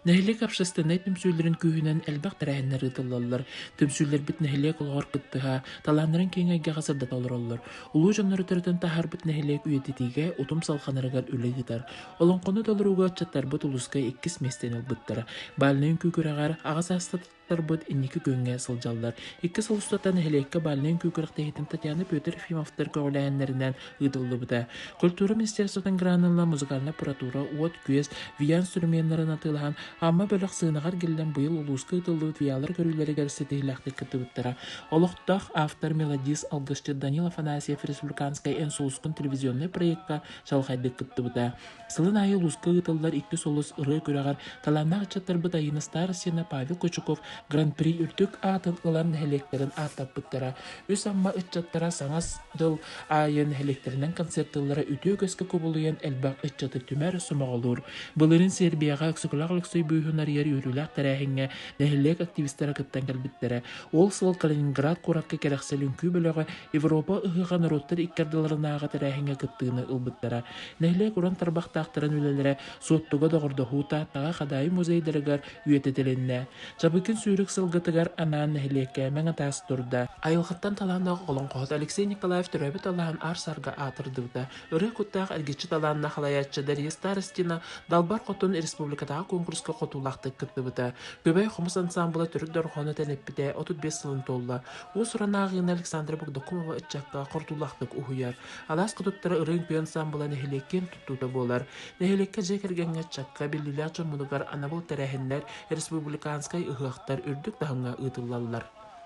Нэһилиэк общественнай түмсүүлэрин күүһүнэн элбэх тэрээһиннэр ыытыллаллар. Түмсүүлэрбит нэһилиэк олоҕор кыттыһа, талааннарын киэҥ эйгэҕэ сырдата олороллор. Улуу дьоннору төрөтөн таһаарбыт нэһилиэк үйэтитиигэ утум салҕанарыгар үлэ ыытар. Олоҥхону толорууга ыччаттарбыт улууска иккис миэстэни ылбыттара. Бальнай үҥкүү күрэҕэр аҕа саастаахтарбыт инники күөҥҥэ сылдьаллар. Икки сыл устата нэһилиэккэ бальнай үҥкүү күрэхтэһиитин Татьяна Петр Ефимовтар көҕүлээһиннэринэн ыытыллыбыта. Культура министерствотын гранынан музыкальнай аппаратура, уот-күөс, ВИА инструменнарын атыылаһан, Амма бөлөх сыанаҕа эргиллэн быйыл улууска ыытыллыбыт ВИАлар көрүүлэригэр ситиһиилээхтик кыттыбыттара. Олохтоох автор, мелодист, алгысчыт Данил Афанасьев республиканскай «Эн сулускун» телевизионнай проекка чаҕылхайдык кыттыбыта. Сылын аайы улууска ыытыллар икки сулус ырыа күрэҕэр талааннаах ыччаттарбыт Айыына Старостина, Павел Кучуков Гран-при үрдүк аатын ылан нэһилиэктэрин ааттаппыттара. Үс Амма ыччаттара саҥа дьыл аайы нэһилиэктэринэн концертыыллара үтүө үгэскэ кубулуйан элбэх ыччаты түмэр, сомоҕолуур. Былырыын Сербияҕа Өксөкүлээх Өлөксөй бүүһүн арыйар үөрүүлээх тэрээһиҥҥэ нэһилиэк активистара кыттан кэлбиттэрэ. Ол сыл Калининград куоракка кэрэхсэл үҥкүү бөлөҕө Европа ыһыаҕа норуоттар икки ардыларынааҕы тэрээһиҥҥэ кыттыыны ылбыттара. Нэһилиэк уран тарбахтаахтарын үлэлэрэ Суоттуга доҕордоһуу Тааттаҕа Хадаайы музейдарыгар үйэтитилиннэ. Чабыкин сүүрүк сылгытыгар анаан нэһилиэккэ мэҥэ таас турда. Айылҕаттан талааннаах олоҥхоһут Алексей Николаев төрөөбүт алааһын аар-саарга аатырдыбыта. Ырыа куттаах эргиччи талааннаах халайааччы Дарья Старостина Далбар Хотун республикатааҕы куонкуруска хотуулаахтык кыттыбыта. Күбэй хомус ансаамбыла төрүт дорҕоону тэниппитэ 35 сылын туолла. Уус-уран ааҕыыны Александра Богдокумова ыччакка хорутуулаахтык уһуйар. Алаас хотуттара ырыа-үҥкүү ансаамбыла нэһилиэк киэн туттуута буолар. Нэһилиэккэ дьиэ кэргэҥҥэ ыччакка биллиилээх дьоммутугар анабыл тэрээһиннэр, республиканскай ыһыахтар үрдүк таһымҥа ыытыллаллар.